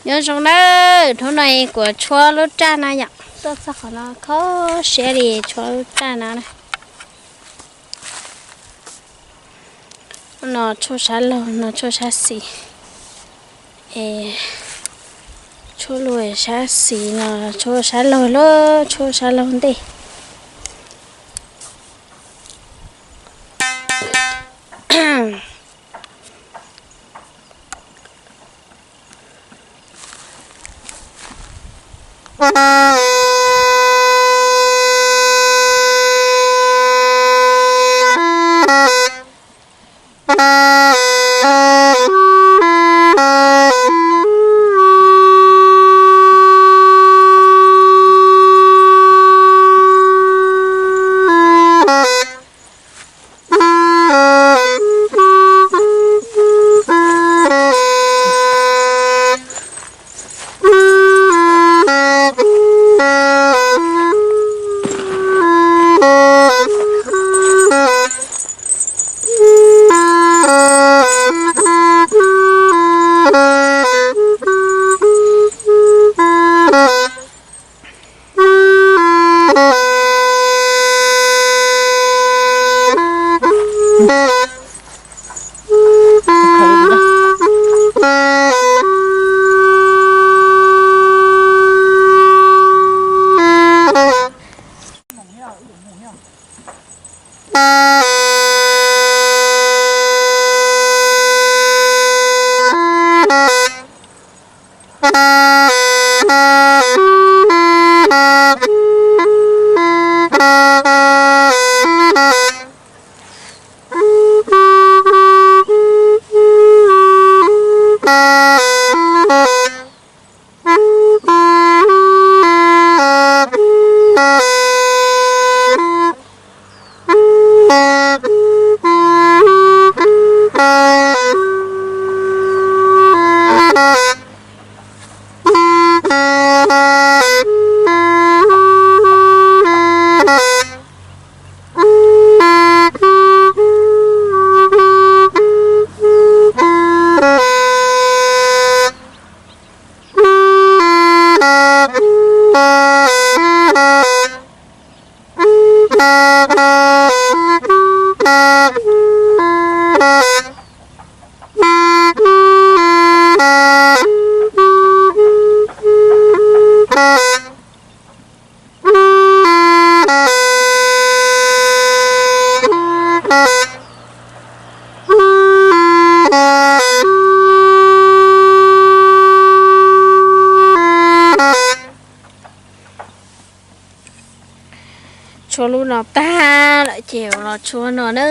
Nyob zoo nawb, hnub no kuv tshuab lub raj no yom, tuaj txog qhov no kho siab li tshuab lub raj no na. No tshuab sab laug, no tshuab sab xis. Es tshuab lub sab xis no, tshuab sab laug lub, tshuab sab laug ntej. Tshuab lub no tag lawm ces los tshuab no na.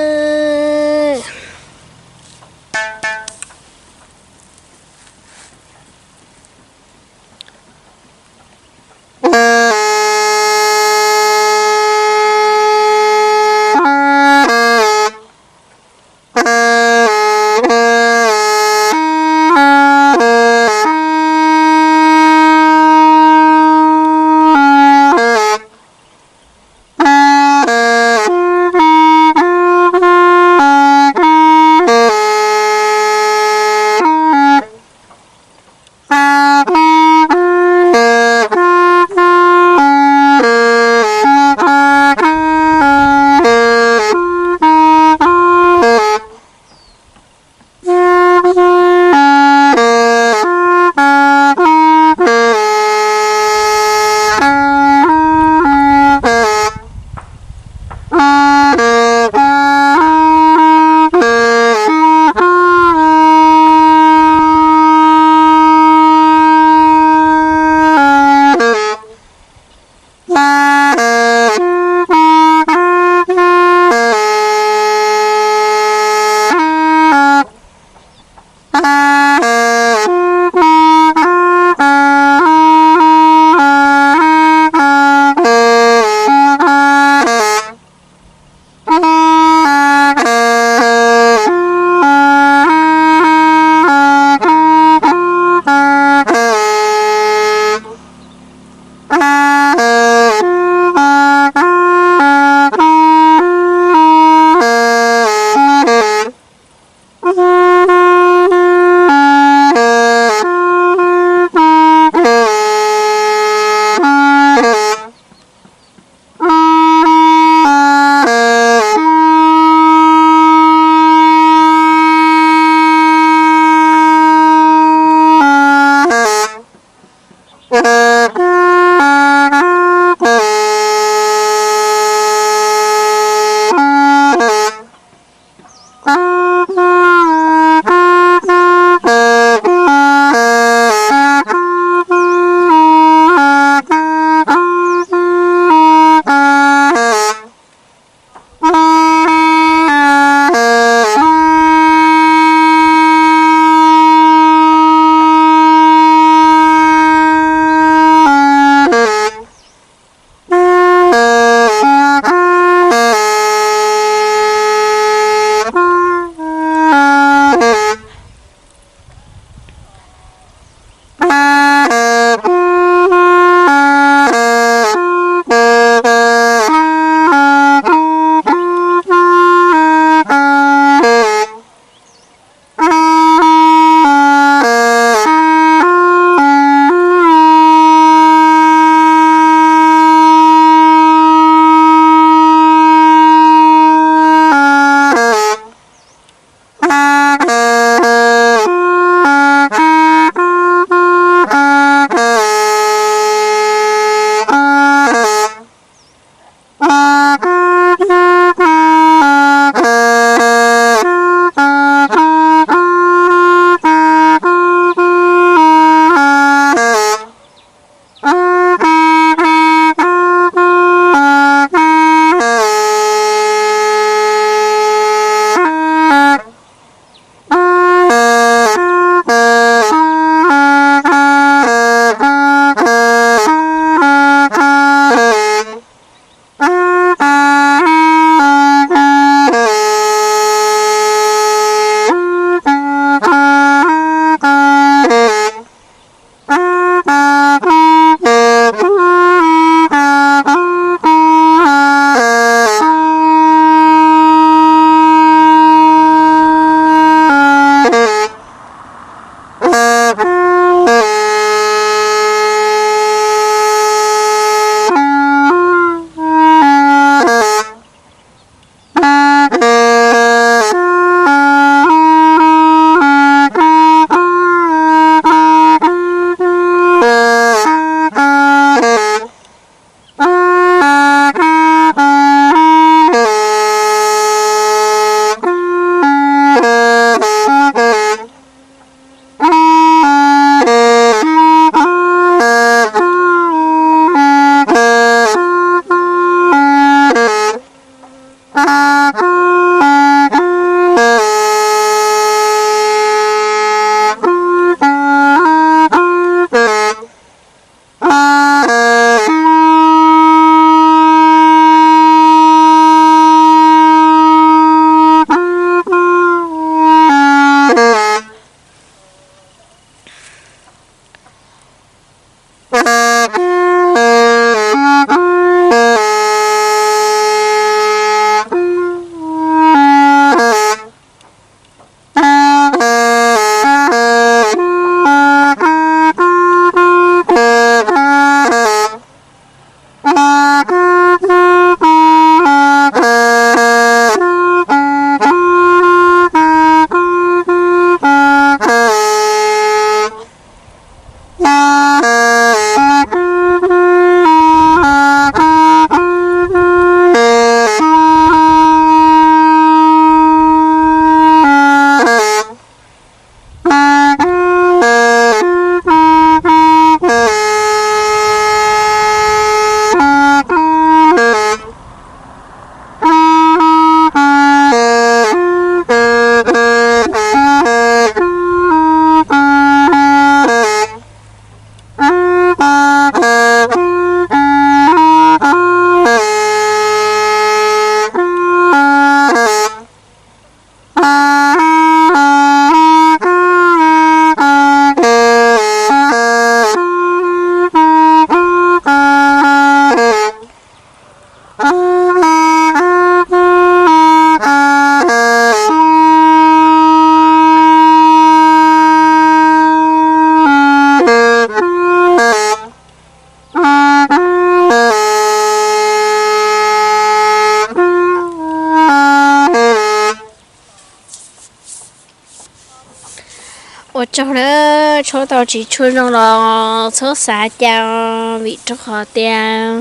Ua tsaug na, tshuab tau tsis tshuab zoo los txhob xav cas, vim rau qhov tias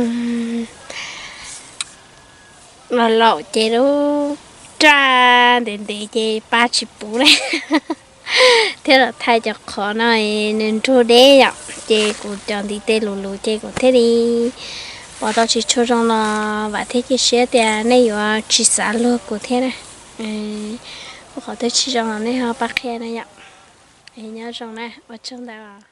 los laus ces lub raj ntev ntev ces pab tsis puv ne. Thiab los thaij cov qhov no nws nrug deb yom, ces kuv cov ntiv tes luv luv ces kuv thiaj li pom tau tsis tshua zoo los vam thiab cia siab tias nej yuav tsis xav luag kuv thiab na. Ua qhov twg tsis zoo los nej ho pab qhia na yom. Nyob zoo na, ua tsaug ntau.